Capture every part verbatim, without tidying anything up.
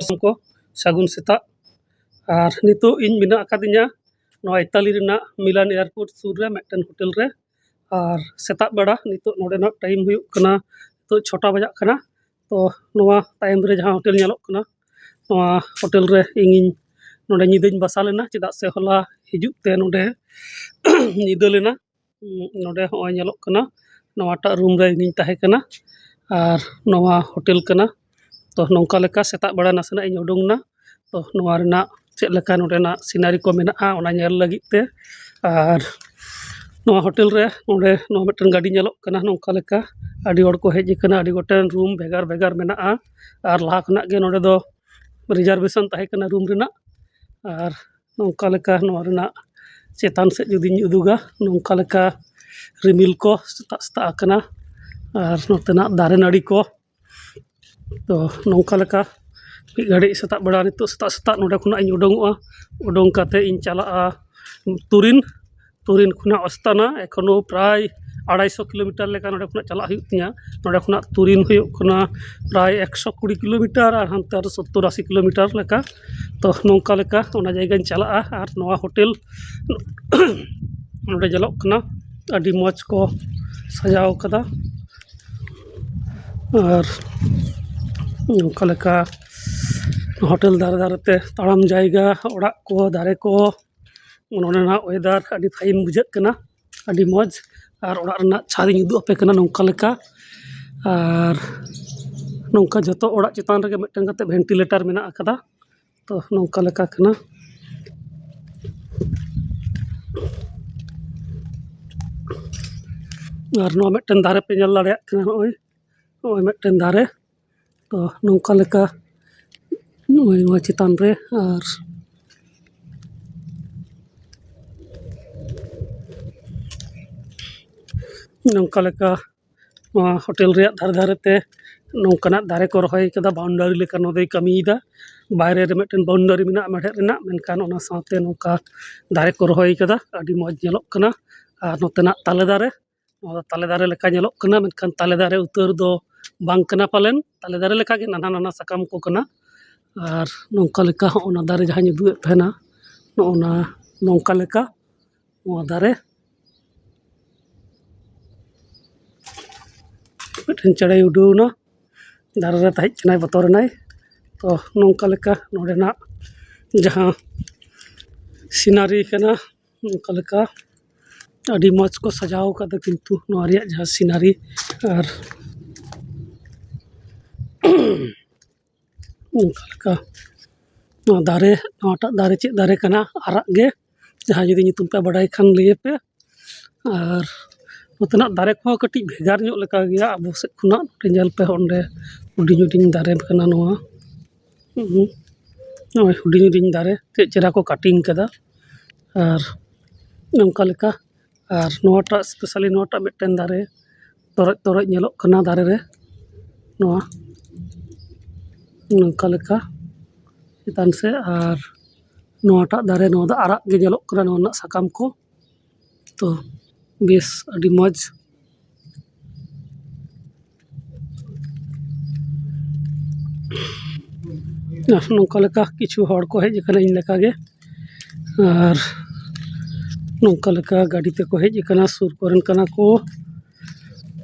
ᱥᱟᱱᱟᱢ ᱠᱚ ᱥᱟᱹᱜᱩᱱ ᱥᱮᱛᱟᱜ᱾ ᱟᱨ ᱱᱤᱛᱚᱜ ᱤᱧ ᱢᱮᱱᱟᱜ ᱟᱠᱟᱫᱤᱧᱟ ᱱᱚᱣᱟ ᱤᱛᱟᱞᱤ ᱨᱮᱱᱟᱜ ᱢᱤᱞᱟᱱ ᱮᱭᱟᱨᱯᱳᱨᱴ ᱥᱩᱨ ᱨᱮ ᱢᱤᱫᱴᱮᱱ ᱦᱳᱴᱮᱞ ᱨᱮ᱾ ᱟᱨ ᱥᱮᱛᱟᱜ ᱵᱮᱲᱟ ᱱᱤᱛᱚᱜ ᱱᱚᱰᱮᱱᱟᱜ ᱴᱟᱭᱤᱢ ᱦᱩᱭᱩᱜ ᱠᱟᱱᱟ, ᱱᱤᱛᱚᱜ ᱪᱷᱚᱴᱟ ᱵᱟᱡᱟᱜ ᱠᱟᱱᱟ᱾ ᱛᱚ ᱱᱚᱣᱟ ᱛᱟᱭᱚᱢ ᱨᱮ ᱡᱟᱦᱟᱸ ᱦᱳᱴᱮᱞ ᱧᱮᱞᱚᱜ ᱠᱟᱱᱟ, ᱱᱚᱣᱟ ᱦᱳᱴᱮᱞ ᱨᱮ ᱤᱧᱤᱧ ᱱᱚᱰᱮ ᱧᱤᱫᱟᱹᱧ ᱵᱟᱥᱟ ᱞᱮᱱᱟ, ᱪᱮᱫᱟᱜ ᱥᱮ ᱦᱚᱞᱟ ᱦᱤᱡᱩᱜ ᱛᱮ ᱱᱚᱰᱮ ᱧᱤᱫᱟᱹ ᱞᱮᱱᱟ᱾ ᱱᱚᱰᱮ ᱦᱚᱸᱜᱼᱚᱭ ᱧᱮᱞᱚᱜ ᱠᱟᱱᱟ, ᱱᱚᱣᱟᱴᱟᱜ ᱨᱩᱢ ᱨᱮ ᱤᱧᱤᱧ ᱛᱟᱦᱮᱸ ᱠᱟᱱᱟ᱾ ᱟᱨ ᱱᱚᱣᱟ ᱦᱳᱴᱮᱞ ᱠᱟᱱᱟ᱾ ᱛᱚ ᱱᱚᱝᱠᱟ ᱞᱮᱠᱟ ᱥᱮᱛᱟᱜ ᱵᱮᱲᱟ ᱱᱟᱥᱮᱱᱟᱜ ᱤᱧ ᱩᱰᱩᱝ ᱮᱱᱟ᱾ ᱛᱚ ᱱᱚᱣᱟ ᱨᱮᱱᱟᱜ ᱪᱮᱫ ᱞᱮᱠᱟ ᱱᱚᱰᱮᱱᱟᱜ ᱥᱤᱱᱟᱨᱤ ᱠᱚ ᱢᱮᱱᱟᱜᱼᱟ, ᱚᱱᱟ ᱧᱮᱞ ᱞᱟᱹᱜᱤᱫ ᱛᱮ᱾ ᱟᱨ ᱱᱚᱣᱟ ᱦᱳᱴᱮᱞ ᱨᱮ ᱱᱚᱰᱮ ᱱᱚᱣᱟ ᱢᱤᱫᱴᱮᱱ ᱜᱟᱹᱰᱤ ᱧᱮᱞᱚᱜ ᱠᱟᱱᱟ, ᱱᱚᱝᱠᱟ ᱞᱮᱠᱟ ᱟᱹᱰᱤ ᱦᱚᱲ ᱠᱚ ᱦᱮᱡ ᱟᱠᱟᱱᱟ᱾ ᱟᱹᱰᱤ ᱜᱚᱴᱮᱱ ᱨᱩᱢ ᱵᱷᱮᱜᱟᱨ ᱵᱷᱮᱜᱟᱨ ᱢᱮᱱᱟᱜᱼᱟ᱾ ᱟᱨ ᱞᱟᱦᱟ ᱠᱷᱚᱱᱟᱜ ᱜᱮ ᱱᱚᱰᱮ ᱫᱚ ᱨᱤᱡᱟᱨᱵᱷᱮᱥᱚᱱ ᱛᱟᱦᱮᱸ ᱠᱟᱱᱟ ᱨᱩᱢ ᱨᱮᱱᱟᱜ᱾ ᱟᱨ ᱱᱚᱝᱠᱟ ᱞᱮᱠᱟ ᱱᱚᱣᱟ ᱨᱮᱱᱟᱜ ᱪᱮᱛᱟᱱ ᱥᱮᱫ ᱡᱩᱫᱤᱧ ᱩᱫᱩᱜᱟ, ᱱᱚᱝᱠᱟ ᱞᱮᱠᱟ ᱨᱤᱢᱤᱞ ᱠᱚ ᱥᱮᱛᱟᱜ ᱥᱮᱛᱟᱜ ᱟᱠᱟᱱᱟ᱾ ᱟᱨ ᱱᱚᱛᱮᱱᱟᱜ ᱫᱟᱨᱮ ᱱᱟᱹᱲᱤ ᱠᱚ᱾ ᱛᱚ ᱱᱚᱝᱠᱟ ᱞᱮᱠᱟ ᱢᱤᱫ ᱜᱷᱟᱹᱲᱤᱡ ᱥᱮᱛᱟᱜ ᱵᱮᱲᱟ, ᱱᱤᱛᱚᱜ ᱥᱮᱛᱟᱜ ᱥᱮᱛᱟᱜ ᱱᱚᱰᱮ ᱠᱷᱚᱱᱟᱜ ᱤᱧ ᱩᱰᱩᱝᱚᱜᱼᱟ᱾ ᱩᱰᱩᱝ ᱠᱟᱛᱮ ᱤᱧ ᱪᱟᱞᱟᱜᱼᱟ ᱛᱩᱨᱤᱱ᱾ ᱛᱩᱨᱤᱱ ᱠᱷᱚᱱᱟᱜ ᱚᱥᱛᱟᱱᱟ ᱮᱠᱷᱚᱱᱳ ᱯᱨᱟᱭ ᱟᱲᱟᱭᱥᱚ ᱠᱤᱞᱳᱢᱤᱴᱟᱨ ᱞᱮᱠᱟ ᱱᱚᱰᱮ ᱠᱷᱚᱱᱟᱜ ᱪᱟᱞᱟᱜ ᱦᱩᱭᱩᱜ ᱛᱤᱧᱟᱹ᱾ ᱱᱚᱰᱮ ᱠᱷᱚᱱᱟᱜ ᱛᱩᱨᱤᱱ ᱦᱩᱭᱩᱜ ᱠᱟᱱᱟ ᱯᱨᱟᱭ ᱮᱠᱥᱚ ᱠᱩᱲᱤ ᱠᱤᱞᱳᱢᱤᱴᱟᱨ ᱟᱨ ᱦᱟᱱᱛᱮ ᱟᱨᱚ ᱥᱚᱛᱛᱚᱨ ᱟᱥᱤ ᱠᱤᱞᱳᱢᱤᱴᱟᱨ ᱞᱮᱠᱟ᱾ ᱛᱚ ᱱᱚᱝᱠᱟ ᱞᱮᱠᱟ ᱚᱱᱟ ᱡᱟᱭᱜᱟᱧ ᱪᱟᱞᱟᱜᱼᱟ᱾ ᱟᱨ ᱱᱚᱣᱟ ᱦᱳᱴᱮᱞ ᱱᱚᱰᱮ ᱧᱮᱞᱚᱜ ᱠᱟᱱᱟ, ᱟᱹᱰᱤ ᱢᱚᱡᱽ ᱠᱚ ᱥᱟᱡᱟᱣ ᱠᱟᱫᱟ᱾ ᱟᱨ ᱱᱚᱝᱠᱟ ᱞᱮᱠᱟ ᱦᱳᱴᱮᱞ ᱫᱷᱟᱨᱮ ᱫᱷᱟᱨᱮ ᱛᱮ ᱛᱟᱲᱟᱢ ᱡᱟᱭᱜᱟ, ᱚᱲᱟᱜ ᱠᱚ, ᱫᱟᱨᱮ ᱠᱚ, ᱱᱚᱰᱮᱱᱟᱜ ᱚᱭᱮᱫᱟᱨ ᱟᱹᱰᱤ ᱯᱷᱟᱭᱤᱱ ᱵᱩᱡᱷᱟᱹᱜ ᱠᱟᱱᱟ, ᱟᱹᱰᱤ ᱢᱚᱡᱽ᱾ ᱟᱨ ᱚᱲᱟᱜ ᱨᱮᱱᱟᱜ ᱪᱷᱟᱫᱽ ᱤᱧ ᱩᱫᱩᱜ ᱟᱯᱮ ᱠᱟᱱᱟ ᱱᱚᱝᱠᱟ ᱞᱮᱠᱟ᱾ ᱟᱨ ᱱᱚᱝᱠᱟ ᱡᱚᱛᱚ ᱚᱲᱟᱜ ᱪᱮᱛᱟᱱ ᱨᱮᱜᱮ ᱢᱤᱫᱴᱮᱱ ᱠᱟᱛᱮ ᱵᱷᱮᱱᱴᱤᱞᱮᱴᱟᱨ ᱢᱮᱱᱟᱜ ᱟᱠᱟᱫᱟ᱾ ᱛᱚ ᱱᱚᱝᱠᱟ ᱞᱮᱠᱟ ᱠᱟᱱᱟ᱾ ᱟᱨ ᱱᱚᱣᱟ ᱢᱤᱫᱴᱮᱱ ᱫᱟᱨᱮ ᱯᱮ ᱧᱮᱞ ᱫᱟᱲᱮᱭᱟᱜ ᱠᱟᱱᱟ, ᱱᱚᱜᱼᱚᱭ, ᱱᱚᱜᱼᱚᱭ ᱢᱤᱫᱴᱮᱱ ᱫᱟᱨᱮ᱾ ᱛᱚ ᱱᱚᱝᱠᱟ ᱞᱮᱠᱟ ᱱᱚᱜᱼᱚᱭ ᱱᱚᱣᱟ ᱪᱮᱛᱟᱱ ᱨᱮ᱾ ᱟᱨ ᱱᱚᱝᱠᱟ ᱞᱮᱠᱟ ᱱᱚᱣᱟ ᱦᱳᱴᱮᱞ ᱨᱮᱭᱟᱜ ᱫᱷᱟᱨᱮ ᱫᱷᱟᱨᱮ ᱛᱮ ᱱᱚᱝᱠᱟᱱᱟᱜ ᱫᱟᱨᱮ ᱠᱚ ᱨᱚᱦᱚᱭ ᱠᱟᱫᱟ, ᱵᱟᱣᱩᱱᱰᱟᱨᱤ ᱞᱮᱠᱟ ᱱᱚᱣᱟ ᱫᱚᱭ ᱠᱟᱹᱢᱤᱭᱮᱫᱟ᱾ ᱵᱟᱭᱨᱮ ᱨᱮ ᱢᱤᱫᱴᱮᱱ ᱵᱟᱣᱩᱱᱰᱟᱨᱤ ᱢᱮᱱᱟᱜᱼᱟ ᱢᱮᱲᱦᱮᱫ ᱨᱮᱱᱟᱜ, ᱢᱮᱱᱠᱷᱟᱱ ᱚᱱᱟ ᱥᱟᱶᱛᱮ ᱱᱚᱝᱠᱟ ᱫᱟᱨᱮ ᱠᱚ ᱨᱚᱦᱚᱭ ᱠᱟᱫᱟ, ᱟᱹᱰᱤ ᱢᱚᱡᱽ ᱧᱮᱞᱚᱜ ᱠᱟᱱᱟ᱾ ᱟᱨ ᱱᱚᱛᱮᱱᱟᱜ ᱛᱟᱞᱮ ᱫᱟᱨᱮ, ᱱᱚᱣᱟ ᱫᱚ ᱛᱟᱞᱮ ᱫᱟᱨᱮ ᱞᱮᱠᱟ ᱧᱮᱞᱚᱜ ᱠᱟᱱᱟ, ᱢᱮᱱᱠᱷᱟᱱ ᱛᱟᱞᱮ ᱫᱟᱨᱮ ᱩᱛᱟᱹᱨ ᱫᱚ ᱵᱟᱝ ᱠᱟᱱᱟ ᱯᱟᱞᱮᱱ, ᱛᱟᱞᱮ ᱫᱟᱨᱮ ᱞᱮᱠᱟᱜᱮ ᱱᱟᱱᱟ ᱱᱟᱱᱟ ᱥᱟᱠᱟᱢ ᱠᱚ ᱠᱟᱱᱟ᱾ ᱟᱨ ᱱᱚᱝᱠᱟ ᱞᱮᱠᱟ ᱦᱚᱸ ᱚᱱᱟ ᱫᱟᱨᱮ ᱡᱟᱦᱟᱸᱧ ᱩᱫᱩᱜ ᱮᱫ ᱛᱟᱦᱮᱱᱟ, ᱱᱚᱜᱼᱚ ᱱᱟ ᱱᱚᱝᱠᱟ ᱞᱮᱠᱟ ᱱᱚᱣᱟ ᱫᱟᱨᱮ᱾ ᱢᱤᱫᱴᱮᱱ ᱪᱮᱬᱮᱭ ᱩᱰᱟᱹᱣ ᱮᱱᱟ, ᱫᱟᱨᱮ ᱨᱮ ᱛᱟᱦᱮᱸ ᱠᱟᱱᱟᱭ, ᱵᱚᱛᱚᱨ ᱮᱱᱟᱭ᱾ ᱛᱚ ᱱᱚᱝᱠᱟ ᱞᱮᱠᱟ ᱱᱚᱰᱮᱱᱟᱜ ᱡᱟᱦᱟᱸ ᱥᱤᱱᱟᱨᱤ ᱠᱟᱱᱟ, ᱱᱚᱝᱠᱟ ᱞᱮᱠᱟ ᱟᱹᱰᱤ ᱢᱚᱡᱽ ᱠᱚ ᱥᱟᱡᱟᱣ ᱠᱟᱫᱟ᱾ ᱠᱤᱱᱛᱩ ᱱᱚᱣᱟ ᱨᱮᱭᱟᱜ ᱡᱟᱦᱟᱸ ᱥᱤᱱᱟᱨᱤ ᱟᱨ ᱱᱚᱝᱠᱟ ᱞᱮᱠᱟ ᱱᱚᱣᱟ ᱫᱟᱨᱮ, ᱱᱚᱣᱟᱴᱟᱜ ᱫᱟᱨᱮ ᱪᱮᱫ ᱫᱟᱨᱮ ᱠᱟᱱᱟ, ᱟᱨᱟᱜ ᱜᱮ, ᱡᱟᱦᱟᱸᱭ ᱡᱩᱫᱤ ᱧᱩᱛᱩᱢ ᱯᱮ ᱵᱟᱰᱟᱭ ᱠᱷᱟᱱ ᱞᱟᱹᱭ ᱯᱮ᱾ ᱟᱨ ᱱᱚᱛᱮᱱᱟᱜ ᱫᱟᱨᱮ ᱠᱚᱦᱚᱸ ᱠᱟᱹᱴᱤᱡ ᱵᱷᱮᱜᱟᱨ ᱧᱚᱜ ᱞᱮᱠᱟ ᱜᱮᱭᱟ ᱟᱵᱚ ᱥᱮᱫ ᱠᱷᱚᱱᱟᱜ᱾ ᱱᱚᱰᱮ ᱧᱮᱞ ᱯᱮ, ᱚᱸᱰᱮ ᱦᱩᱰᱤᱧ ᱦᱩᱰᱤᱧ ᱫᱟᱨᱮ ᱠᱟᱱᱟ ᱱᱚᱣᱟ᱾ ᱦᱩᱸ, ᱱᱚᱜᱼᱚᱭ ᱦᱩᱰᱤᱧ ᱦᱩᱰᱤᱧ ᱫᱟᱨᱮ ᱪᱮᱫ ᱪᱮᱦᱨᱟ ᱠᱚ cutting ᱠᱟᱫᱟ᱾ ᱟᱨ ᱱᱚᱝᱠᱟ ᱞᱮᱠᱟ, ᱟᱨ ᱱᱚᱣᱟᱴᱟᱜ specially ᱱᱚᱣᱟᱴᱟᱜ ᱢᱤᱫᱴᱮᱱ ᱫᱟᱨᱮ ᱛᱚᱨᱚᱡ ᱛᱚᱨᱚᱡ ᱧᱮᱞᱚᱜ ᱠᱟᱱᱟ ᱫᱟᱨᱮ ᱨᱮ, ᱱᱚᱣᱟ ᱱᱚᱝᱠᱟ ᱞᱮᱠᱟ ᱪᱮᱛᱟᱱ ᱥᱮᱫ᱾ ᱟᱨ ᱱᱚᱣᱟᱴᱟᱜ ᱫᱟᱨᱮ, ᱱᱚᱣᱟ ᱫᱚ ᱟᱨᱟᱜ ᱜᱮ ᱧᱮᱞᱚᱜ ᱠᱟᱱᱟ ᱱᱚᱣᱟ ᱨᱮᱱᱟᱜ ᱥᱟᱠᱟᱢ ᱠᱚ᱾ ᱛᱚ ᱵᱮᱥ, ᱟᱹᱰᱤ ᱢᱚᱡᱽ᱾ ᱟᱨ ᱱᱚᱝᱠᱟ ᱞᱮᱠᱟ ᱠᱤᱪᱷᱩ ᱦᱚᱲ ᱠᱚ ᱦᱮᱡ ᱟᱠᱟᱱᱟ ᱤᱧ ᱞᱮᱠᱟ ᱜᱮ, ᱟᱨ ᱱᱚᱝᱠᱟ ᱞᱮᱠᱟ ᱜᱟᱹᱰᱤ ᱛᱮᱠᱚ ᱦᱮᱡ ᱟᱠᱟᱱᱟ, ᱥᱩᱨ ᱠᱚᱨᱮᱱ ᱠᱟᱱᱟ ᱠᱚ᱾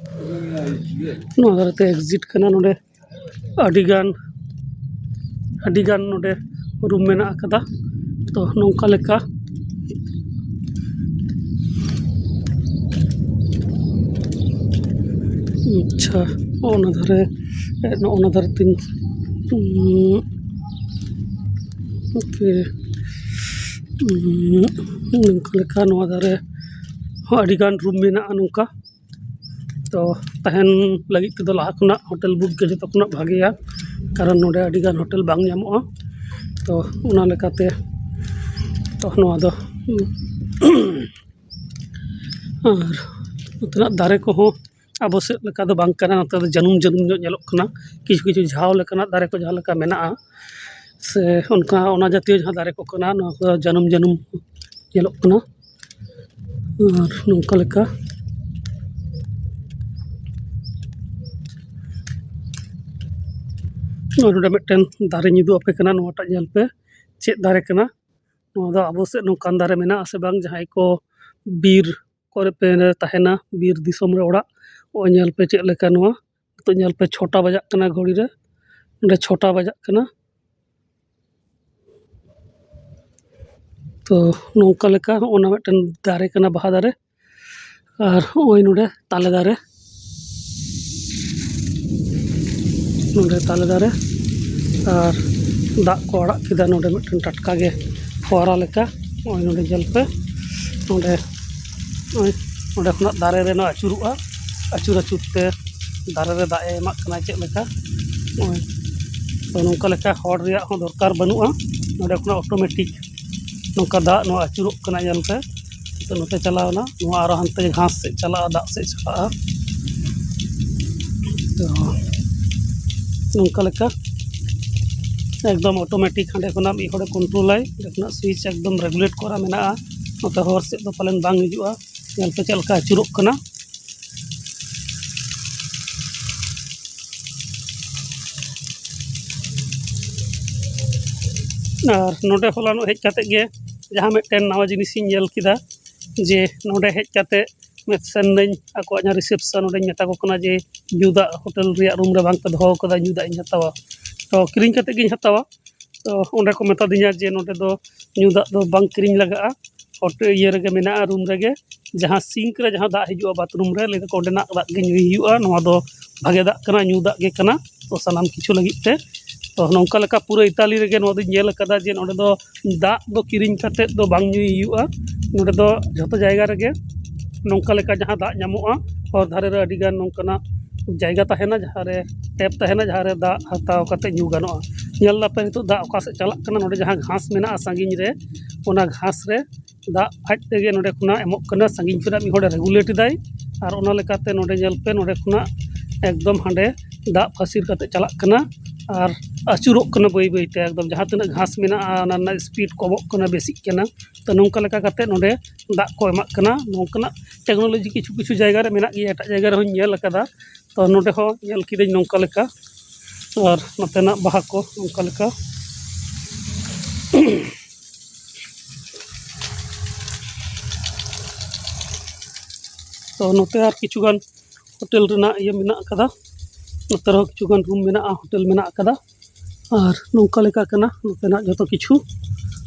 ᱱᱚᱣᱟ ᱫᱷᱟᱨᱮ ᱛᱮ exit ᱠᱟᱱᱟ, ᱱᱚᱰᱮ ᱟᱹᱰᱤᱜᱟᱱ, ᱟᱹᱰᱤᱜᱟᱱ ᱱᱚᱰᱮ room ᱢᱮᱱᱟᱜ ᱟᱠᱟᱫᱟ᱾ ᱛᱚ ᱱᱚᱝᱠᱟ ᱞᱮᱠᱟ, ᱟᱪᱪᱷᱟ, ᱱᱚᱜᱼᱚ ᱱᱟ ᱫᱷᱟᱨᱮ, ᱱᱚᱜᱼᱚ ᱱᱟ ᱫᱷᱟᱨᱮ ᱛᱤᱧ, ᱩᱸ, OK, ᱩᱸ, ᱱᱚᱝᱠᱟ ᱞᱮᱠᱟ ᱱᱚᱣᱟ ᱫᱷᱟᱨᱮ ᱦᱚᱸ ᱟᱹᱰᱤᱜᱟᱱ room ᱢᱮᱱᱟᱜᱼᱟ ᱱᱚᱝᱠᱟ᱾ ᱛᱚ ᱛᱟᱦᱮᱱ ᱞᱟᱹᱜᱤᱫ ᱛᱮᱫᱚ ᱞᱟᱦᱟ ᱠᱷᱚᱱᱟᱜ hotel book ᱜᱮ ᱡᱚᱛᱚ ᱠᱷᱚᱱᱟᱜ ᱵᱷᱟᱜᱮᱭᱟ, ᱠᱟᱨᱚᱱ ᱱᱚᱰᱮ ᱟᱹᱰᱤᱜᱟᱱ hotel ᱵᱟᱝ ᱧᱟᱢᱚᱜᱼᱟ᱾ ᱛᱚ ᱚᱱᱟ ᱞᱮᱠᱟᱛᱮ ᱛᱚ ᱱᱚᱣᱟ ᱫᱚ ᱟᱨ ᱱᱚᱛᱮᱱᱟᱜ ᱫᱟᱨᱮ ᱠᱚᱦᱚᱸ ᱟᱵᱚ ᱥᱮᱫ ᱞᱮᱠᱟ ᱫᱚ ᱵᱟᱝ ᱠᱟᱱᱟ᱾ ᱱᱚᱛᱮ ᱫᱚ ᱡᱟᱹᱱᱩᱢ ᱡᱟᱹᱱᱩᱢ ᱧᱚᱜ ᱧᱮᱞᱚᱜ ᱠᱟᱱᱟ᱾ ᱠᱤᱪᱷᱩ ᱠᱤᱪᱷᱩ ᱡᱷᱟᱣ ᱞᱮᱠᱟᱱᱟᱜ ᱫᱟᱨᱮ ᱠᱚ ᱡᱟᱦᱟᱸ ᱞᱮᱠᱟ ᱢᱮᱱᱟᱜᱼᱟ, ᱥᱮ ᱚᱱᱠᱟ ᱚᱱᱟ ᱡᱟᱛᱤᱭᱚ ᱡᱟᱦᱟᱸ ᱫᱟᱨᱮ ᱠᱚ ᱠᱟᱱᱟ, ᱱᱚᱣᱟ ᱠᱚᱫᱚ ᱡᱟᱹᱱᱩᱢ ᱡᱟᱹᱱᱩᱢ ᱧᱮᱞᱚᱜ ᱠᱟᱱᱟ᱾ ᱟᱨ ᱱᱚᱝᱠᱟ ᱞᱮᱠᱟ ᱱᱚᱰᱮ ᱢᱤᱫᱴᱮᱱ ᱫᱟᱨᱮᱧ ᱩᱫᱩᱜ ᱟᱯᱮ ᱠᱟᱱᱟ, ᱱᱚᱣᱟᱴᱟᱜ ᱧᱮᱞ ᱯᱮ, ᱪᱮᱫ ᱫᱟᱨᱮ ᱠᱟᱱᱟ᱾ ᱱᱚᱣᱟ ᱫᱚ ᱟᱵᱚ ᱥᱮᱫ ᱱᱚᱝᱠᱟᱱ ᱫᱟᱨᱮ ᱢᱮᱱᱟᱜᱼᱟ ᱥᱮ ᱵᱟᱝ? ᱡᱟᱦᱟᱸᱭ ᱠᱚ ᱵᱤᱨ ᱠᱚᱨᱮ ᱯᱮ ᱛᱟᱦᱮᱱᱟ, ᱵᱤᱨ ᱫᱤᱥᱚᱢ ᱨᱮ ᱚᱲᱟᱜ, ᱱᱚᱜᱼᱚᱭ ᱧᱮᱞ ᱯᱮ ᱪᱮᱫ ᱞᱮᱠᱟ ᱱᱚᱣᱟ᱾ ᱱᱤᱛᱚᱜ ᱧᱮᱞ ᱯᱮ, ᱪᱷᱚᱴᱟ ᱵᱟᱡᱟᱜ ᱠᱟᱱᱟ ᱜᱷᱚᱲᱤ ᱨᱮ, ᱱᱚᱰᱮ ᱪᱷᱚᱴᱟ ᱵᱟᱡᱟᱜ ᱠᱟᱱᱟ᱾ ᱛᱚ ᱱᱚᱝᱠᱟ ᱞᱮᱠᱟ ᱦᱚᱸᱜᱼᱚ ᱱᱟ ᱢᱤᱫᱴᱮᱱ ᱫᱟᱨᱮ ᱠᱟᱱᱟ, ᱵᱟᱦᱟ ᱫᱟᱨᱮ᱾ ᱟᱨ ᱦᱚᱸᱜᱼᱚᱭ ᱱᱚᱰᱮ ᱛᱟᱞᱮ ᱫᱟᱨᱮ, ᱱᱚᱰᱮ ᱛᱟᱞᱮ ᱫᱟᱨᱮ᱾ ᱟᱨ ᱫᱟᱜ ᱠᱚ ᱟᱲᱟᱜ ᱠᱮᱫᱟ ᱱᱚᱰᱮ ᱢᱤᱫᱴᱮᱱ ᱴᱟᱴᱠᱟ ᱜᱮ ᱯᱷᱚᱣᱟᱨᱟ ᱞᱮᱠᱟ᱾ ᱱᱚᱜᱼᱚᱭ ᱱᱚᱰᱮ ᱧᱮᱞ ᱯᱮ, ᱱᱚᱰᱮ, ᱱᱚᱜᱼᱚᱭ ᱱᱚᱰᱮ ᱠᱷᱚᱱᱟᱜ ᱫᱟᱨᱮ ᱨᱮ ᱱᱚᱣᱟ ᱟᱹᱪᱩᱨᱚᱜᱼᱟ, ᱟᱹᱪᱩᱨ ᱟᱹᱪᱩᱨ ᱛᱮ ᱫᱟᱨᱮ ᱨᱮ ᱫᱟᱜ ᱮ ᱮᱢᱟᱜ ᱠᱟᱱᱟ ᱪᱮᱫ ᱞᱮᱠᱟ᱾ ᱱᱚᱜᱼᱚᱭ ᱛᱚ ᱱᱚᱝᱠᱟ ᱞᱮᱠᱟ ᱦᱚᱲ ᱨᱮᱭᱟᱜ ᱦᱚᱸ ᱫᱚᱨᱠᱟᱨ ᱵᱟᱹᱱᱩᱜᱼᱟ, ᱱᱚᱰᱮ ᱠᱷᱚᱱᱟᱜ ᱚᱴᱳᱢᱮᱴᱤᱠ ᱱᱚᱝᱠᱟ ᱫᱟᱜ ᱱᱚᱣᱟ ᱟᱹᱪᱩᱨᱚᱜ ᱠᱟᱱᱟ᱾ ᱧᱮᱞ ᱯᱮ, ᱱᱤᱛᱚᱜ ᱱᱚᱛᱮ ᱪᱟᱞᱟᱣ ᱮᱱᱟ, ᱱᱚᱣᱟ ᱟᱨᱚ ᱦᱟᱱᱛᱮ ᱜᱷᱟᱥ ᱥᱮᱫ ᱪᱟᱞᱟᱜᱼᱟ, ᱫᱟᱜ ᱥᱮᱫ ᱪᱟᱞᱟᱜᱼᱟ᱾ ᱛᱚ ᱱᱚᱝᱠᱟ ᱞᱮᱠᱟ ᱮᱠᱫᱚᱢ ᱚᱴᱳᱢᱮᱴᱤᱠ ᱦᱟᱸᱰᱮ ᱠᱷᱚᱱᱟᱜ ᱢᱤᱫ ᱦᱚᱲᱮ ᱠᱚᱱᱴᱨᱳᱞᱟᱭ, ᱚᱸᱰᱮ ᱠᱷᱚᱱᱟᱜ ᱥᱩᱭᱤᱪ ᱮᱠᱫᱚᱢ ᱨᱮᱜᱩᱞᱮᱴ ᱠᱚᱨᱟ ᱢᱮᱱᱟᱜᱼᱟ᱾ ᱱᱚᱛᱮ ᱦᱚᱨ ᱥᱮᱫ ᱫᱚ ᱯᱟᱞᱮᱱ ᱵᱟᱝ ᱦᱤᱡᱩᱜᱼᱟ᱾ ᱧᱮᱞ ᱯᱮ ᱪᱮᱫ ᱞᱮᱠᱟ ᱟᱹᱪᱩᱨᱚᱜ ᱠᱟᱱᱟ᱾ ᱟᱨ ᱱᱚᱰᱮ ᱦᱚᱞᱟᱱᱚᱜ ᱦᱮᱡ ᱠᱟᱛᱮᱫ ᱜᱮ ᱡᱟᱦᱟᱸ ᱢᱤᱫᱴᱮᱱ ᱱᱟᱣᱟ ᱡᱤᱱᱤᱥᱤᱧ ᱧᱮᱞ ᱠᱮᱫᱟ, ᱡᱮ ᱱᱚᱰᱮ ᱦᱮᱡ ᱠᱟᱛᱮᱫ ᱢᱮ-, ᱥᱮᱱ ᱱᱟᱹᱧ ᱟᱠᱚᱣᱟᱜ ᱡᱟᱦᱟᱸ ᱨᱤᱥᱮᱯᱥᱚᱱ, ᱚᱸᱰᱮᱧ ᱢᱮᱛᱟ ᱠᱚ ᱠᱟᱱᱟ ᱡᱮ ᱧᱩ ᱫᱟᱜ ᱦᱳᱴᱮᱞ ᱨᱮᱭᱟᱜ ᱨᱩᱢ ᱨᱮ ᱵᱟᱝ ᱯᱮ ᱫᱚᱦᱚ ᱠᱟᱫᱟ, ᱧᱩ ᱫᱟᱜ ᱤᱧ ᱦᱟᱛᱟᱣᱟ, ᱛᱚ ᱠᱤᱨᱤᱧ ᱠᱟᱛᱮᱫ ᱜᱤᱧ ᱦᱟᱛᱟᱣᱟ᱾ ᱛᱚ ᱚᱸᱰᱮ ᱠᱚ ᱢᱮᱛᱟ ᱫᱤᱧᱟ ᱡᱮ ᱱᱚᱰᱮ ᱫᱚ ᱧᱩ ᱫᱟᱜ ᱫᱚ ᱵᱟᱝ ᱠᱤᱨᱤᱧ ᱞᱟᱜᱟᱜᱼᱟ, ᱦᱳᱴᱮᱞ ᱤᱭᱟᱹ ᱨᱮᱜᱮ ᱢᱮᱱᱟᱜᱼᱟ, ᱨᱩᱢ ᱨᱮᱜᱮ, ᱡᱟᱦᱟᱸ ᱥᱤᱝᱠ ᱨᱮ ᱡᱟᱦᱟᱸ ᱫᱟᱜ ᱦᱤᱡᱩᱜᱼᱟ ᱵᱟᱛᱷᱨᱩᱢ ᱨᱮ, ᱞᱟᱹᱭ ᱫᱟᱠᱚ ᱚᱸᱰᱮᱱᱟᱜ ᱫᱟᱜ ᱜᱮ ᱧᱩᱭ ᱦᱩᱭᱩᱜᱼᱟ, ᱱᱚᱣᱟ ᱫᱚ ᱵᱷᱟᱜᱮ ᱫᱟᱜ ᱠᱟᱱᱟ, ᱧᱩ ᱫᱟᱜ ᱜᱮ ᱠᱟᱱᱟ᱾ ᱛᱚ ᱥᱟᱱᱟᱢ ᱠᱤᱪᱷᱩ ᱞᱟᱹᱜᱤᱫ ᱛᱮ, ᱛᱚ ᱱᱚᱝᱠᱟ ᱞᱮᱠᱟ ᱯᱩᱨᱟᱹ ᱤᱛᱟᱞᱤ ᱨᱮᱜᱮ ᱱᱚᱣᱟ ᱫᱚᱧ ᱧᱮᱞ ᱟᱠᱟᱫᱟ ᱡᱮ ᱱᱚᱰᱮ ᱫᱚ ᱫᱟᱜ ᱫᱚ ᱠᱤᱨᱤᱧ ᱠᱟᱛᱮᱫ ᱫᱚ ᱵᱟᱝ ᱧᱩᱭ ᱦᱩᱭᱩᱜᱼᱟ᱾ ᱱᱚᱰᱮ ᱫᱚ ᱡᱷᱚᱛᱚ ᱡᱟᱭᱜᱟ ᱨᱮᱜᱮ ᱱᱚᱝᱠᱟ ᱞᱮᱠᱟ ᱡᱟᱦᱟᱸ ᱫᱟᱜ ᱧᱟᱢᱚᱜᱼᱟ, ᱦᱚᱨ ᱫᱷᱟᱨᱮ ᱨᱮ ᱟᱹᱰᱤᱜᱟᱱ ᱱᱚᱝᱠᱟᱱᱟᱜ ᱡᱟᱭᱜᱟ ᱛᱟᱦᱮᱱᱟ, ᱡᱟᱦᱟᱸ ᱨᱮ ᱴᱮᱯ ᱛᱟᱦᱮᱱᱟ, ᱡᱟᱦᱟᱸ ᱨᱮ ᱫᱟᱜ ᱦᱟᱛᱟᱣ ᱠᱟᱛᱮᱫ ᱧᱩ ᱜᱟᱱᱚᱜᱼᱟ᱾ ᱧᱮᱞ ᱫᱟᱯᱮ ᱱᱤᱛᱚᱜ ᱫᱟᱜ ᱚᱠᱟ ᱥᱮᱫ ᱪᱟᱞᱟᱜ ᱠᱟᱱᱟ, ᱱᱚᱰᱮ ᱡᱟᱦᱟᱸ ᱜᱷᱟᱥ ᱢᱮᱱᱟᱜᱼᱟ ᱥᱟᱺᱜᱤᱧ ᱨᱮ, ᱚᱱᱟ ᱜᱷᱟᱥ ᱨᱮ ᱫᱟᱜ ᱟᱡ ᱛᱮᱜᱮ ᱱᱚᱰᱮ ᱠᱷᱚᱱᱟᱜ ᱮᱢᱚᱜ ᱠᱟᱱᱟ, ᱥᱟᱺᱜᱤᱧ ᱠᱷᱚᱱᱟᱜ ᱢᱤᱫ ᱦᱚᱲᱮ ᱨᱮᱜᱩᱞᱮᱴ ᱮᱫᱟᱭ, ᱟᱨ ᱚᱱᱟ ᱞᱮᱠᱟᱛᱮ ᱱᱚᱰᱮ ᱧᱮᱞ ᱯᱮ, ᱱᱚᱰᱮ ᱠᱷᱚᱱᱟᱜ ᱮᱠᱫᱚᱢ ᱦᱟᱸᱰᱮ ᱫᱟᱜ ᱯᱟᱹᱥᱤᱨ ᱠᱟᱛᱮ ᱪᱟᱞᱟᱜ ᱠᱟᱱᱟ ᱟᱨ ᱟᱹᱪᱩᱨᱚᱜ ᱠᱟᱱᱟ ᱵᱟᱹᱭ ᱵᱟᱹᱭ ᱛᱮ᱾ ᱮᱠᱫᱚᱢ ᱡᱟᱦᱟᱸ ᱛᱤᱱᱟᱹᱜ ᱜᱷᱟᱥ ᱢᱮᱱᱟᱜᱼᱟ, ᱚᱱᱟ ᱨᱮᱱᱟᱜ ᱥᱯᱤᱰ ᱠᱚᱢᱚᱜ ᱠᱟᱱᱟ, ᱵᱮᱥᱤᱜ ᱠᱟᱱᱟ᱾ ᱛᱚ ᱱᱚᱝᱠᱟ ᱞᱮᱠᱟ ᱠᱟᱛᱮ ᱱᱚᱰᱮ ᱫᱟᱜ ᱠᱚ ᱮᱢᱟᱜ ᱠᱟᱱᱟ᱾ ᱱᱚᱝᱠᱟᱱᱟᱜ ᱴᱮᱠᱱᱳᱞᱚᱡᱤ ᱠᱤᱪᱷᱩ ᱠᱤᱪᱷᱩ ᱡᱟᱭᱜᱟ ᱨᱮ ᱢᱮᱱᱟᱜ ᱜᱮᱭᱟ, ᱮᱴᱟᱜ ᱡᱟᱭᱜᱟ ᱨᱮᱦᱚᱸᱧ ᱧᱮᱞ ᱟᱠᱟᱫᱟ᱾ ᱛᱚ ᱱᱚᱰᱮ ᱦᱚᱸ ᱧᱮᱞ ᱠᱤᱫᱟᱹᱧ ᱱᱚᱝᱠᱟ ᱞᱮᱠᱟ᱾ ᱟᱨ ᱱᱚᱛᱮᱱᱟᱜ ᱵᱟᱦᱟ ᱠᱚ ᱚᱱᱠᱟ ᱞᱮᱠᱟ᱾ ᱛᱚ ᱱᱚᱛᱮ ᱟᱨ ᱠᱤᱪᱷᱩ ᱜᱟᱱ ᱦᱳᱴᱮᱞ ᱨᱮᱱᱟᱜ ᱤᱭᱟᱹ ᱢᱮᱱᱟᱜ ᱟᱠᱟᱫᱟ᱾ ᱱᱚᱛᱮ ᱨᱮᱦᱚᱸ ᱠᱤᱪᱷᱩ ᱜᱟᱱ ᱨᱩᱢ ᱢᱮᱱᱟᱜᱼᱟ, ᱦᱳᱴᱮᱞ ᱢᱮᱱᱟᱜ ᱟᱠᱟᱫᱟ᱾ ᱟᱨ ᱱᱚᱝᱠᱟ ᱞᱮᱠᱟ ᱠᱟᱱᱟ ᱱᱚᱛᱮᱱᱟᱜ ᱡᱚᱛᱚ ᱠᱤᱪᱷᱩ᱾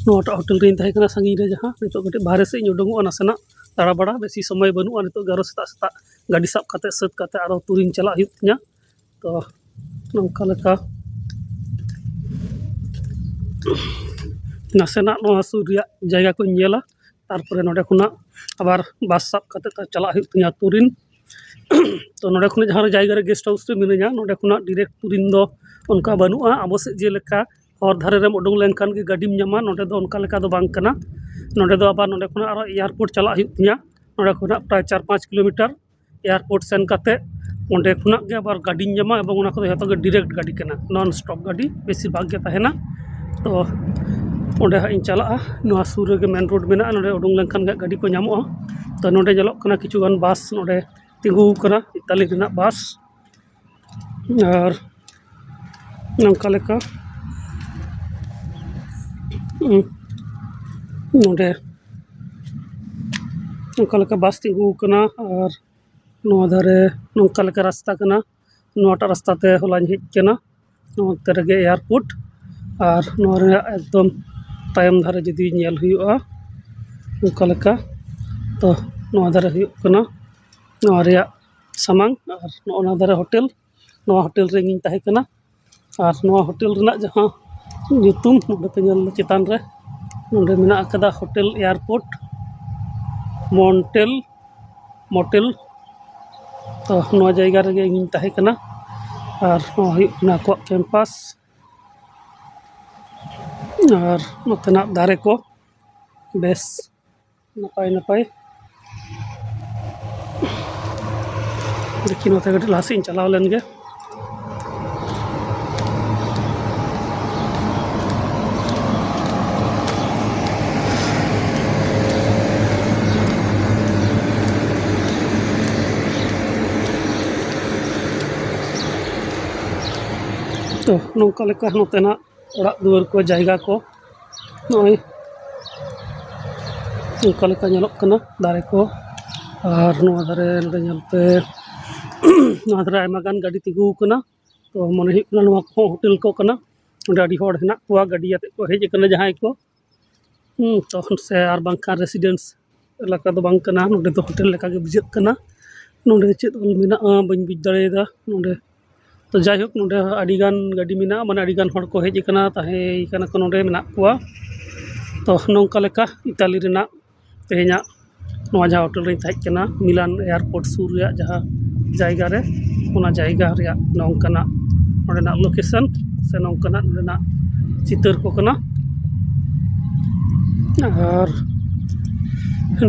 ᱱᱚᱣᱟᱴᱟᱜ ᱦᱳᱴᱮᱞ ᱨᱤᱧ ᱛᱟᱦᱮᱸ ᱠᱟᱱᱟ ᱥᱟᱺᱜᱤᱧ ᱨᱮ, ᱡᱟᱦᱟᱸ ᱱᱤᱛᱚᱜ ᱠᱟᱹᱴᱤᱡ ᱵᱟᱦᱨᱮ ᱥᱮᱫ ᱤᱧ ᱩᱰᱩᱝᱚᱜᱼᱟ ᱱᱟᱥᱮᱱᱟᱜ ᱫᱟᱬᱟᱵᱟᱲᱟ᱾ ᱵᱮᱥᱤ ᱥᱚᱢᱚᱭ ᱵᱟᱹᱱᱩᱜᱼᱟ ᱱᱤᱛᱚᱜ ᱜᱮ, ᱟᱨᱚ ᱥᱮᱛᱟᱜ ᱥᱮᱛᱟᱜ ᱜᱟᱹᱰᱤ ᱥᱟᱵ ᱠᱟᱛᱮ ᱥᱟᱹᱛ ᱠᱟᱛᱮ ᱟᱨᱚ ᱛᱩᱨᱤᱧ ᱪᱟᱞᱟᱜ ᱦᱩᱭᱩᱜ ᱛᱤᱧᱟ᱾ ᱛᱚ ᱱᱚᱝᱠᱟ ᱞᱮᱠᱟ ᱱᱟᱥᱮᱱᱟᱜ ᱱᱚᱣᱟ ᱥᱩᱨ ᱨᱮᱭᱟᱜ ᱡᱟᱭᱜᱟ ᱠᱚᱧ ᱧᱮᱞᱟ, ᱛᱟᱨᱯᱚᱨᱮ ᱱᱚᱰᱮ ᱠᱷᱚᱱᱟᱜ ᱟᱵᱟᱨ ᱵᱟᱥ ᱥᱟᱵ ᱠᱟᱛᱮ ᱪᱟᱞᱟᱜ ᱦᱩᱭᱩᱜ ᱛᱤᱧᱟ ᱛᱩᱨᱤᱱ᱾ ᱛᱚ ᱱᱚᱰᱮ ᱠᱷᱚᱱᱟᱜ ᱡᱟᱦᱟᱸ ᱡᱟᱭᱜᱟ ᱨᱮ ᱜᱮᱥᱴ ᱦᱟᱣᱩᱥ ᱨᱮ ᱢᱤᱱᱟᱹᱧᱟ, ᱱᱚᱰᱮ ᱠᱷᱚᱱᱟᱜ ᱰᱤᱨᱮᱠᱴ ᱛᱩᱨᱤᱱ ᱫᱚ ᱚᱱᱠᱟ ᱵᱟᱹᱱᱩᱜᱼᱟ᱾ ᱟᱵᱚ ᱥᱮᱫ ᱡᱮᱞᱮᱠᱟ ᱦᱚᱨ ᱫᱷᱟᱨᱮ ᱨᱮᱢ ᱩᱰᱩᱝ ᱞᱮᱱᱠᱷᱟᱱ ᱜᱮ ᱜᱟᱹᱰᱤᱢ ᱧᱟᱢᱟ, ᱱᱚᱰᱮ ᱫᱚ ᱚᱱᱠᱟ ᱞᱮᱠᱟ ᱫᱚ ᱵᱟᱝ ᱠᱟᱱᱟ᱾ ᱱᱚᱰᱮ ᱫᱚ ᱟᱵᱟᱨ ᱱᱚᱰᱮ ᱠᱷᱚᱱᱟᱜ ᱟᱨᱚ ᱮᱭᱟᱨᱯᱳᱨᱴ ᱪᱟᱞᱟᱜ ᱦᱩᱭᱩᱜ ᱛᱤᱧᱟ᱾ ᱱᱚᱰᱮ ᱠᱷᱚᱱᱟᱜ ᱯᱨᱟᱭ ᱪᱟᱨ ᱯᱟᱸᱪ ᱠᱤᱞᱳᱢᱤᱴᱟᱨ ᱮᱭᱟᱨᱯᱳᱨᱴ ᱥᱮᱱ ᱠᱟᱛᱮ ᱚᱸᱰᱮ ᱠᱷᱚᱱᱟᱜ ᱜᱮ ᱟᱵᱟᱨ ᱜᱟᱹᱰᱤᱧ ᱧᱟᱢᱟ, ᱮᱵᱚᱝ ᱚᱱᱟ ᱠᱚᱫᱚ ᱡᱷᱚᱛᱚ ᱜᱮ ᱰᱤᱨᱮᱠᱴ ᱜᱟᱹᱰᱤ ᱠᱟᱱᱟ, ᱱᱚᱱ ᱥᱴᱚᱯ ᱜᱟᱹᱰᱤ ᱵᱮᱥᱤᱨ ᱵᱷᱟᱜᱽ ᱜᱮ ᱛᱟᱦᱮᱱᱟ᱾ ᱛᱚ ᱚᱸᱰᱮ ᱦᱟᱸᱜ ᱤᱧ ᱪᱟᱞᱟᱜᱼᱟ᱾ ᱱᱚᱣᱟ ᱥᱩᱨ ᱨᱮᱜᱮ ᱢᱮᱱ ᱨᱳᱰ ᱢᱮᱱᱟᱜᱼᱟ, ᱱᱚᱰᱮ ᱩᱰᱩᱝ ᱞᱮᱱᱠᱷᱟᱱ ᱜᱮ ᱜᱟᱹᱰᱤ ᱠᱚ ᱧᱟᱢᱚᱜᱼᱟ᱾ ᱛᱚ ᱱᱚᱰᱮ ᱧᱮᱞᱚᱜ ᱠᱟᱱᱟ ᱠᱤᱪᱷᱩ ᱜᱟᱱ ᱵᱟᱥ ᱱᱚᱰᱮ ᱛᱤᱸᱜᱩ ᱟᱠᱟᱱᱟ, ᱤᱛᱟᱞᱤ ᱨᱮᱱᱟᱜ ᱵᱟᱥ᱾ ᱟᱨ ᱱᱚᱝᱠᱟ ᱞᱮᱠᱟ, ᱩᱸ, ᱱᱚᱰᱮ ᱱᱚᱝᱠᱟ ᱞᱮᱠᱟ ᱵᱟᱥ ᱛᱤᱸᱜᱩ ᱟᱠᱟᱱᱟ᱾ ᱟᱨ ᱱᱚᱣᱟ ᱫᱷᱟᱨᱮ ᱱᱚᱝᱠᱟ ᱞᱮᱠᱟ ᱨᱟᱥᱛᱟ ᱠᱟᱱᱟ᱾ ᱱᱚᱣᱟᱴᱟᱜ ᱨᱟᱥᱛᱟ ᱛᱮ ᱦᱚᱞᱟᱧ ᱦᱮᱡ ᱠᱟᱱᱟ᱾ ᱱᱚᱛᱮ ᱨᱮᱜᱮ ᱮᱭᱟᱨᱯᱳᱨᱴ᱾ ᱟᱨ ᱱᱚᱣᱟ ᱨᱮᱭᱟᱜ ᱮᱠᱫᱚᱢ ᱛᱟᱭᱚᱢ ᱫᱷᱟᱨᱮ ᱡᱩᱫᱤ ᱧᱮᱞ ᱦᱩᱭᱩᱜᱼᱟ ᱚᱱᱠᱟ ᱞᱮᱠᱟ, ᱛᱚ ᱱᱚᱣᱟ ᱫᱷᱟᱨᱮ ᱦᱩᱭᱩᱜ ᱠᱟᱱᱟ ᱱᱚᱣᱟ ᱨᱮᱭᱟᱜ ᱥᱟᱢᱟᱝ᱾ ᱟᱨ ᱱᱚᱜᱼᱚ ᱱᱚᱣᱟ ᱫᱷᱟᱨᱮ ᱦᱳᱴᱮᱞ, ᱱᱚᱣᱟ ᱦᱳᱴᱮᱞ ᱨᱮ ᱤᱧᱤᱧ ᱛᱟᱦᱮᱸ ᱠᱟᱱᱟ᱾ ᱟᱨ ᱱᱚᱣᱟ ᱦᱳᱴᱮᱞ ᱨᱮᱱᱟᱜ ᱡᱟᱦᱟᱸ ᱧᱩᱛᱩᱢ ᱱᱚᱰᱮ ᱯᱮ ᱧᱮᱞ ᱮᱫᱟ ᱪᱮᱛᱟᱱ ᱨᱮ, ᱱᱚᱰᱮ ᱢᱮᱱᱟᱜ ᱟᱠᱟᱫᱟ ᱦᱳᱴᱮᱞ ᱮᱭᱟᱨᱯᱳᱨᱴ ᱢᱚᱱᱴᱮᱞ ᱢᱚᱴᱮᱞ᱾ ᱛᱚ ᱱᱚᱣᱟ ᱡᱟᱭᱜᱟ ᱨᱮᱜᱮ ᱤᱧᱤᱧ ᱛᱟᱦᱮᱸ ᱠᱟᱱᱟ᱾ ᱟᱨ ᱱᱚᱣᱟ ᱦᱩᱭᱩᱜ ᱠᱟᱱᱟ ᱟᱠᱚᱣᱟᱜ ᱠᱮᱢᱯᱟᱥ᱾ ᱟᱨ ᱱᱚᱛᱮᱱᱟᱜ ᱫᱟᱨᱮ ᱠᱚ ᱵᱮᱥ ᱱᱟᱯᱟᱭ ᱱᱟᱯᱟᱭ᱾ ᱫᱮᱠᱷᱤ ᱱᱚᱛᱮ ᱠᱟᱹᱴᱤᱡ ᱞᱟᱦᱟ ᱥᱮᱫ ᱤᱧ ᱪᱟᱞᱟᱣ ᱞᱮᱱ ᱜᱮ᱾ ᱛᱚ ᱱᱚᱝᱠᱟ ᱞᱮᱠᱟ ᱱᱚᱛᱮᱱᱟᱜ ᱚᱲᱟᱜ ᱫᱩᱣᱟᱹᱨ ᱠᱚ, ᱡᱟᱭᱜᱟ ᱠᱚ ᱱᱚᱜᱼᱚᱭ ᱱᱚᱝᱠᱟ ᱞᱮᱠᱟ ᱧᱮᱞᱚᱜ ᱠᱟᱱᱟ, ᱫᱟᱨᱮ ᱠᱚ᱾ ᱟᱨ ᱱᱚᱣᱟ ᱫᱷᱟᱨᱮ ᱱᱚᱰᱮ ᱧᱮᱞ ᱯᱮ, ᱱᱚᱣᱟ ᱫᱷᱟᱨᱮ ᱟᱭᱢᱟ ᱜᱟᱱ ᱜᱟᱹᱰᱤ ᱛᱤᱸᱜᱩ ᱟᱠᱟᱱᱟ᱾ ᱛᱚ ᱢᱚᱱᱮ ᱦᱩᱭᱩᱜ ᱠᱟᱱᱟ ᱱᱚᱣᱟ ᱠᱚᱦᱚᱸ ᱦᱳᱴᱮᱞ ᱠᱚ ᱠᱟᱱᱟ᱾ ᱱᱚᱰᱮ ᱟᱹᱰᱤ ᱦᱚᱲ ᱦᱮᱱᱟᱜ ᱠᱚᱣᱟ, ᱜᱟᱹᱰᱤ ᱟᱛᱮᱫ ᱠᱚ ᱦᱮᱡ ᱟᱠᱟᱱᱟ ᱡᱟᱦᱟᱸᱭ ᱠᱚ᱾ ᱦᱩᱸ, ᱛᱚ ᱥᱮ ᱟᱨ ᱵᱟᱝᱠᱷᱟᱱ ᱨᱮᱥᱤᱰᱮᱱᱥ ᱮᱞᱟᱠᱟ ᱫᱚ ᱵᱟᱝ ᱠᱟᱱᱟ᱾ ᱱᱚᱰᱮ ᱫᱚ ᱦᱳᱴᱮᱞ ᱞᱮᱠᱟ ᱜᱮ ᱵᱩᱡᱷᱟᱹᱜ ᱠᱟᱱᱟ᱾ ᱱᱚᱰᱮ ᱪᱮᱫ ᱚᱞ ᱢᱮᱱᱟᱜᱼᱟ ᱵᱟᱹᱧ ᱵᱩᱡᱽ ᱫᱟᱲᱮᱭᱟᱫᱟ ᱱᱚᱰᱮ᱾ ᱛᱚ ᱡᱟᱭᱦᱳᱠ, ᱱᱚᱰᱮ ᱟᱹᱰᱤᱜᱟᱱ ᱜᱟᱹᱰᱤ ᱢᱮᱱᱟᱜᱼᱟ, ᱢᱟᱱᱮ ᱟᱹᱰᱤᱜᱟᱱ ᱦᱚᱲ ᱠᱚ ᱦᱮᱡ ᱟᱠᱟᱱᱟ, ᱛᱟᱦᱮᱸ ᱠᱟᱱᱟ ᱠᱚ, ᱱᱚᱰᱮ ᱢᱮᱱᱟᱜ ᱠᱚᱣᱟ᱾ ᱛᱚ ᱱᱚᱝᱠᱟ ᱞᱮᱠᱟ ᱤᱛᱟᱞᱤ ᱨᱮᱱᱟᱜ ᱛᱮᱦᱮᱧᱟᱜ ᱱᱚᱣᱟ ᱡᱟᱦᱟᱸ ᱦᱳᱴᱮᱞ ᱨᱤᱧ ᱛᱟᱦᱮᱸ ᱠᱟᱱᱟ, ᱢᱤᱞᱟᱱ ᱮᱭᱟᱨᱯᱳᱨᱴ ᱥᱩᱨ ᱨᱮᱭᱟᱜ ᱡᱟᱦᱟᱸ ᱡᱟᱭᱜᱟ ᱨᱮ, ᱚᱱᱟ ᱡᱟᱭᱜᱟ ᱨᱮᱭᱟᱜ ᱱᱚᱝᱠᱟᱱᱟᱜ ᱱᱚᱰᱮᱱᱟᱜ ᱞᱳᱠᱮᱥᱚᱱ ᱥᱮ ᱱᱚᱝᱠᱟᱱᱟᱜ ᱱᱚᱰᱮᱱᱟᱜ ᱪᱤᱛᱟᱹᱨ ᱠᱚ ᱠᱟᱱᱟ᱾ ᱟᱨ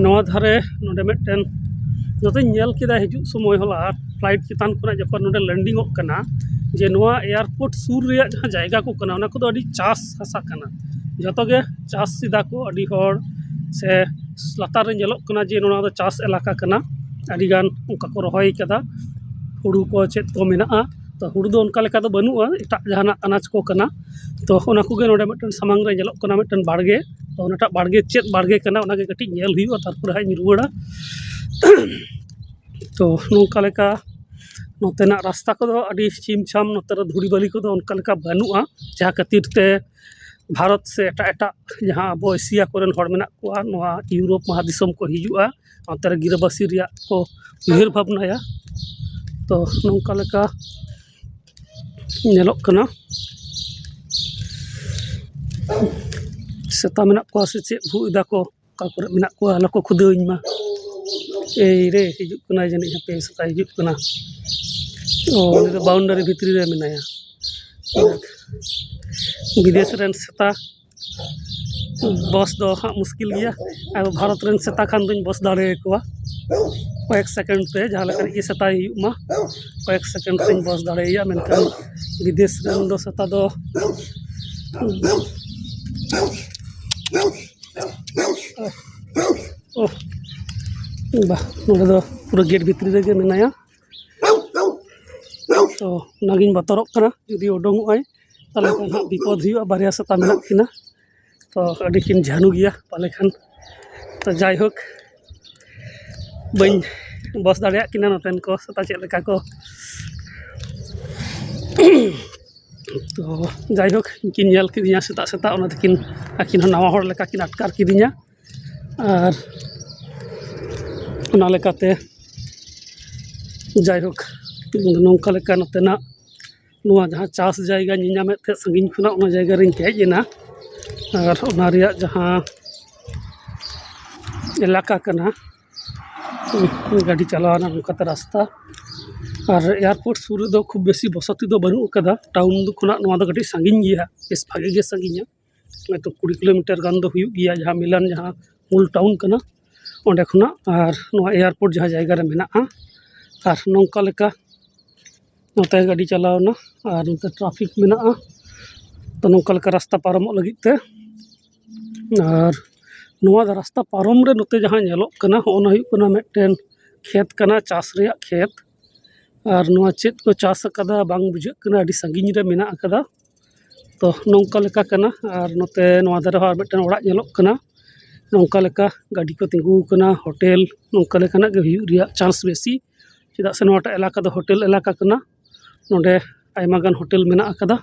ᱱᱚᱣᱟ ᱫᱷᱟᱨᱮ ᱱᱚᱰᱮ ᱢᱤᱫᱴᱮᱱ ᱡᱚᱛᱚᱧ ᱧᱮᱞ ᱠᱮᱫᱟ ᱦᱤᱡᱩᱜ ᱥᱚᱢᱚᱭ ᱦᱚᱞᱟ, ᱯᱷᱞᱟᱭᱤᱴ ᱪᱮᱛᱟᱱ ᱠᱷᱚᱱᱟᱜ ᱡᱚᱠᱷᱚᱱ ᱱᱚᱰᱮ ᱞᱮᱱᱰᱤᱝᱚᱜ ᱠᱟᱱᱟ, ᱡᱮ ᱱᱚᱣᱟ ᱮᱭᱟᱨᱯᱳᱨᱴ ᱥᱩᱨ ᱨᱮᱭᱟᱜ ᱡᱟᱦᱟᱸ ᱡᱟᱭᱜᱟ ᱠᱚ ᱠᱟᱱᱟ, ᱚᱱᱟ ᱠᱚᱫᱚ ᱟᱹᱰᱤ ᱪᱟᱥ ᱦᱟᱥᱟ ᱠᱟᱱᱟ᱾ ᱡᱚᱛᱚ ᱜᱮ ᱪᱟᱥ ᱮᱫᱟ ᱠᱚ ᱟᱹᱰᱤ ᱦᱚᱲ, ᱥᱮ ᱞᱟᱛᱟᱨ ᱨᱮ ᱧᱮᱞᱚᱜ ᱠᱟᱱᱟ ᱡᱮ ᱱᱚᱣᱟ ᱫᱚ ᱪᱟᱥ ᱮᱞᱟᱠᱟ ᱠᱟᱱᱟ᱾ ᱟᱹᱰᱤᱜᱟᱱ ᱚᱱᱠᱟ ᱠᱚ ᱨᱚᱦᱚᱭ ᱠᱟᱫᱟ, ᱦᱩᱲᱩ ᱠᱚ ᱪᱮᱫ ᱠᱚ ᱢᱮᱱᱟᱜᱼᱟ᱾ ᱛᱚ ᱦᱩᱲᱩ ᱫᱚ ᱚᱱᱠᱟ ᱞᱮᱠᱟ ᱫᱚ ᱵᱟᱹᱱᱩᱜᱼᱟ, ᱮᱴᱟᱜ ᱡᱟᱦᱟᱱᱟᱜ ᱟᱱᱟᱡ ᱠᱚ ᱠᱟᱱᱟ᱾ ᱛᱚ ᱚᱱᱟ ᱠᱚᱜᱮ ᱱᱚᱰᱮ ᱢᱤᱫᱴᱮᱱ ᱥᱟᱢᱟᱝ ᱨᱮ ᱧᱮᱞᱚᱜ ᱠᱟᱱᱟ, ᱢᱤᱫᱴᱮᱱ ᱵᱟᱲᱜᱮ᱾ ᱛᱚ ᱚᱱᱟᱴᱟᱜ ᱵᱟᱲᱜᱮ ᱪᱮᱫ ᱵᱟᱲᱜᱮ ᱠᱟᱱᱟ, ᱚᱱᱟᱜᱮ ᱠᱟᱹᱴᱤᱡ ᱧᱮᱞ ᱦᱩᱭᱩᱜᱼᱟ, ᱛᱟᱨᱯᱚᱨᱮ ᱦᱟᱸᱜ ᱤᱧ ᱨᱩᱣᱟᱹᱲᱟ᱾ ᱛᱚ ᱱᱚᱝᱠᱟ ᱞᱮᱠᱟ ᱱᱚᱛᱮᱱᱟᱜ ᱨᱟᱥᱛᱟ ᱠᱚᱫᱚ ᱟᱹᱰᱤ ᱪᱷᱤᱢ ᱪᱷᱟᱢ, ᱱᱚᱛᱮ ᱨᱮ ᱫᱷᱩᱲᱤ ᱵᱟᱹᱞᱤ ᱠᱚᱫᱚ ᱚᱱᱠᱟ ᱞᱮᱠᱟ ᱵᱟᱹᱱᱩᱜᱼᱟ, ᱡᱟᱦᱟᱸ ᱠᱷᱟᱹᱛᱤᱨ ᱛᱮ ᱵᱷᱟᱨᱚᱛ ᱥᱮ ᱮᱴᱟᱜ ᱮᱴᱟᱜ ᱡᱟᱦᱟᱸ ᱟᱵᱚ ᱮᱥᱤᱭᱟ ᱠᱚᱨᱮᱱ ᱦᱚᱲ ᱢᱮᱱᱟᱜ ᱠᱚᱣᱟ, ᱱᱚᱣᱟ ᱤᱭᱩᱨᱳᱯ ᱢᱟᱦᱟ ᱫᱤᱥᱚᱢ ᱠᱚ ᱦᱤᱡᱩᱜᱼᱟ, ᱚᱱᱛᱮ ᱨᱮ ᱜᱤᱨᱟᱹᱵᱟᱹᱥᱤ ᱨᱮᱭᱟᱜ ᱠᱚ ᱩᱭᱦᱟᱹᱨ ᱵᱷᱟᱵᱽᱱᱟᱭᱟ᱾ ᱛᱚ ᱱᱚᱝᱠᱟ ᱞᱮᱠᱟ ᱧᱮᱞᱚᱜ ᱠᱟᱱᱟ, ᱥᱮᱛᱟ ᱢᱮᱱᱟᱜ ᱠᱚᱣᱟ ᱥᱮ ᱪᱮᱫ, ᱵᱷᱩᱜ ᱮᱫᱟ ᱠᱚ, ᱚᱠᱟ ᱠᱚᱨᱮ ᱢᱮᱱᱟᱜ ᱠᱚᱣᱟ ᱟᱞᱚ ᱠᱚ ᱠᱷᱩᱫᱟᱹᱣ ᱤᱧ ᱢᱟ᱾ ᱮᱭ ᱨᱮ, ᱦᱤᱡᱩᱜ ᱠᱟᱱᱟᱭ ᱡᱟᱹᱱᱤᱡ, ᱦᱟᱯᱮ, ᱥᱮᱛᱟᱭ ᱦᱤᱡᱩᱜ ᱠᱟᱱᱟ᱾ ᱚ, ᱩᱱᱤ ᱫᱚ ᱵᱟᱣᱩᱱᱰᱟᱨᱤ ᱵᱷᱤᱛᱨᱤ ᱨᱮ ᱢᱮᱱᱟᱭᱟ᱾ ᱵᱤᱫᱮᱥ ᱨᱮᱱ ᱥᱮᱛᱟ ᱵᱚᱥ ᱫᱚ ᱦᱟᱸᱜ ᱢᱩᱥᱠᱤᱞ ᱜᱮᱭᱟ᱾ ᱟᱵᱚ ᱵᱷᱟᱨᱚᱛ ᱨᱮᱱ ᱥᱮᱛᱟ ᱠᱷᱟᱱ ᱫᱚᱧ ᱵᱚᱥ ᱫᱟᱲᱮᱭᱟᱠᱚᱣᱟ ᱠᱚᱭᱮᱠ ᱥᱮᱠᱮᱱᱰ ᱛᱮ, ᱡᱟᱦᱟᱸ ᱞᱮᱠᱟ ᱜᱮ ᱥᱮᱛᱟᱭ ᱦᱩᱭᱩᱜ ᱢᱟ, ᱠᱚᱭᱮᱠ ᱥᱮᱠᱮᱱᱰ ᱛᱮᱧ ᱵᱚᱥ ᱫᱟᱲᱮᱭᱟᱭᱟ᱾ ᱢᱮᱱᱠᱷᱟᱱ ᱵᱤᱫᱮᱥ ᱨᱮᱱ ᱫᱚ ᱥᱮᱛᱟ ᱫᱚ ᱳᱦ, ᱵᱟ, ᱱᱚᱰᱮ ᱫᱚ ᱯᱩᱨᱟᱹ ᱜᱮᱴ ᱵᱷᱤᱛᱨᱤ ᱨᱮᱜᱮ ᱢᱮᱱᱟᱭᱟ᱾ ᱛᱚ ᱚᱱᱟᱜᱤᱧ ᱵᱚᱛᱚᱨᱚᱜ ᱠᱟᱱᱟ, ᱡᱩᱫᱤ ᱩᱰᱩᱝᱚᱜ ᱟᱭ ᱛᱟᱦᱚᱞᱮ ᱠᱷᱟᱱ ᱦᱟᱸᱜ ᱵᱤᱯᱚᱫ ᱦᱩᱭᱩᱜᱼᱟ᱾ ᱵᱟᱨᱭᱟ ᱥᱮᱛᱟ ᱢᱮᱱᱟᱜ ᱠᱤᱱᱟ, ᱛᱚ ᱟᱹᱰᱤ ᱠᱤᱱ ᱡᱷᱟᱹᱱᱩ ᱜᱮᱭᱟ ᱯᱟᱞᱮ ᱠᱷᱟᱱ᱾ ᱛᱚ ᱡᱟᱭᱦᱳᱠ, ᱵᱟᱹᱧ ᱵᱚᱥ ᱫᱟᱲᱮᱭᱟᱜ ᱠᱤᱱᱟ ᱱᱚᱛᱮᱱ ᱠᱚ ᱥᱮᱛᱟ ᱪᱮᱫ ᱞᱮᱠᱟ ᱠᱚ᱾ ᱛᱚ ᱡᱟᱭᱦᱳᱠ, ᱩᱱᱠᱤᱱ ᱧᱮᱞ ᱠᱤᱫᱤᱧᱟ ᱥᱮᱛᱟᱜ ᱥᱮᱛᱟᱜ, ᱚᱱᱟ ᱛᱮᱠᱤᱱ ᱟᱹᱠᱤᱱ ᱦᱚᱸ ᱱᱟᱣᱟ ᱦᱚᱲ ᱞᱮᱠᱟ ᱠᱤᱱ ᱟᱴᱠᱟᱨ ᱠᱤᱫᱤᱧᱟ᱾ ᱟᱨ ᱚᱱᱟ ᱞᱮᱠᱟᱛᱮ ᱡᱟᱭᱦᱳᱠ, ᱱᱚᱝᱠᱟ ᱞᱮᱠᱟ ᱱᱚᱛᱮᱱᱟᱜ ᱱᱚᱣᱟ ᱡᱟᱦᱟᱸ ᱪᱟᱥ ᱡᱟᱭᱜᱟ ᱧᱮᱧᱟᱢᱮᱫ ᱛᱟᱦᱮᱸᱫ ᱥᱟᱺᱜᱤᱧ ᱠᱷᱚᱱᱟᱜ, ᱚᱱᱟ ᱡᱟᱭᱜᱟ ᱨᱤᱧ ᱦᱮᱡ ᱮᱱᱟ᱾ ᱟᱨ ᱚᱱᱟ ᱨᱮᱭᱟᱜ ᱡᱟᱦᱟᱸ ᱮᱞᱟᱠᱟ ᱠᱟᱱᱟ, ᱜᱟᱹᱰᱤ ᱪᱟᱞᱟᱣᱱᱟ ᱱᱚᱝᱠᱟᱛᱮ ᱨᱟᱥᱛᱟ᱾ ᱟᱨ ᱮᱭᱟᱨᱯᱳᱨᱴ ᱥᱩᱨ ᱨᱮᱫᱚ ᱠᱷᱩᱵ ᱵᱮᱥᱤ ᱵᱚᱥᱚᱛᱤ ᱫᱚ ᱵᱟᱹᱱᱩᱜ ᱟᱠᱟᱫᱟ, ᱴᱟᱣᱩᱱ ᱠᱷᱚᱱᱟᱜ ᱱᱚᱣᱟ ᱫᱚ ᱠᱟᱹᱴᱤᱡ ᱥᱟᱺᱜᱤᱧ ᱜᱮᱭᱟ, ᱵᱮᱥ ᱵᱷᱟᱜᱮ ᱜᱮ ᱥᱟᱺᱜᱤᱧᱟ᱾ ᱦᱚᱭᱛᱳ ᱠᱩᱲᱤ ᱠᱤᱞᱳᱢᱤᱴᱟᱨ ᱜᱟᱱ ᱫᱚ ᱦᱩᱭᱩᱜ ᱜᱮᱭᱟ, ᱡᱟᱦᱟᱸ ᱢᱤᱞᱟᱱ, ᱡᱟᱦᱟᱸ ᱢᱩᱞ ᱴᱟᱣᱩᱱ ᱠᱟᱱᱟ, ᱚᱸᱰᱮ ᱠᱷᱚᱱᱟᱜ᱾ ᱟᱨ ᱱᱚᱣᱟ ᱮᱭᱟᱨᱯᱳᱨᱴ ᱡᱟᱦᱟᱸ ᱡᱟᱭᱜᱟ ᱨᱮ ᱢᱮᱱᱟᱜᱼᱟ, ᱟᱨ ᱱᱚᱝᱠᱟ ᱞᱮᱠᱟ ᱱᱚᱛᱮ ᱜᱟᱹᱰᱤ ᱪᱟᱞᱟᱣᱱᱟ ᱟᱨ ᱱᱚᱛᱮ ᱴᱨᱟᱯᱷᱤᱠ ᱢᱮᱱᱟᱜᱼᱟ᱾ ᱛᱚ ᱱᱚᱝᱠᱟ ᱞᱮᱠᱟ ᱨᱟᱥᱛᱟ ᱯᱟᱨᱚᱢᱚᱜ ᱞᱟᱹᱜᱤᱫ ᱛᱮ᱾ ᱟᱨ ᱱᱚᱣᱟ ᱨᱟᱥᱛᱟ ᱯᱟᱨᱚᱢ ᱨᱮ ᱱᱚᱛᱮ ᱡᱟᱦᱟᱸ ᱧᱮᱞᱚᱜ ᱠᱟᱱᱟ, ᱦᱚᱸᱜᱼᱚ ᱱᱟ ᱦᱩᱭᱩᱜ ᱠᱟᱱᱟ ᱢᱤᱫᱴᱮᱱ ᱠᱷᱮᱛ ᱠᱟᱱᱟ, ᱪᱟᱥ ᱨᱮᱭᱟᱜ ᱠᱷᱮᱛ᱾ ᱟᱨ ᱱᱚᱣᱟ ᱪᱮᱫ ᱠᱚ ᱪᱟᱥ ᱟᱠᱟᱫᱟ ᱵᱟᱝ ᱵᱩᱡᱷᱟᱹᱜ ᱠᱟᱱᱟ, ᱟᱹᱰᱤ ᱥᱟᱺᱜᱤᱧ ᱨᱮ ᱢᱮᱱᱟᱜ ᱟᱠᱟᱫᱟ᱾ ᱛᱚ ᱱᱚᱝᱠᱟ ᱞᱮᱠᱟ ᱠᱟᱱᱟ᱾ ᱟᱨ ᱱᱚᱛᱮ ᱱᱚᱣᱟ ᱫᱷᱟᱨᱮ ᱦᱚᱸ ᱟᱨ ᱢᱤᱫᱴᱮᱱ ᱚᱲᱟᱜ ᱧᱮᱞᱚᱜ ᱠᱟᱱᱟ, ᱱᱚᱝᱠᱟ ᱞᱮᱠᱟ ᱜᱟᱹᱰᱤ ᱠᱚ ᱛᱤᱸᱜᱩ ᱟᱠᱟᱱᱟ, ᱦᱳᱴᱮᱞ ᱱᱚᱝᱠᱟ ᱞᱮᱠᱟᱱᱟᱜ ᱜᱮ ᱦᱩᱭᱩᱜ ᱨᱮᱭᱟᱜ ᱪᱟᱱᱥ ᱵᱮᱥᱤ, ᱪᱮᱫᱟᱜ ᱥᱮ ᱱᱚᱣᱟᱴᱟᱜ ᱮᱞᱟᱠᱟ ᱫᱚ ᱦᱳᱴᱮᱞ ᱮᱞᱟᱠᱟ ᱠᱟᱱᱟ᱾ ᱱᱚᱰᱮ ᱟᱭᱢᱟ ᱜᱟᱱ ᱦᱳᱴᱮᱞ ᱢᱮᱱᱟᱜ ᱟᱠᱟᱫᱟ᱾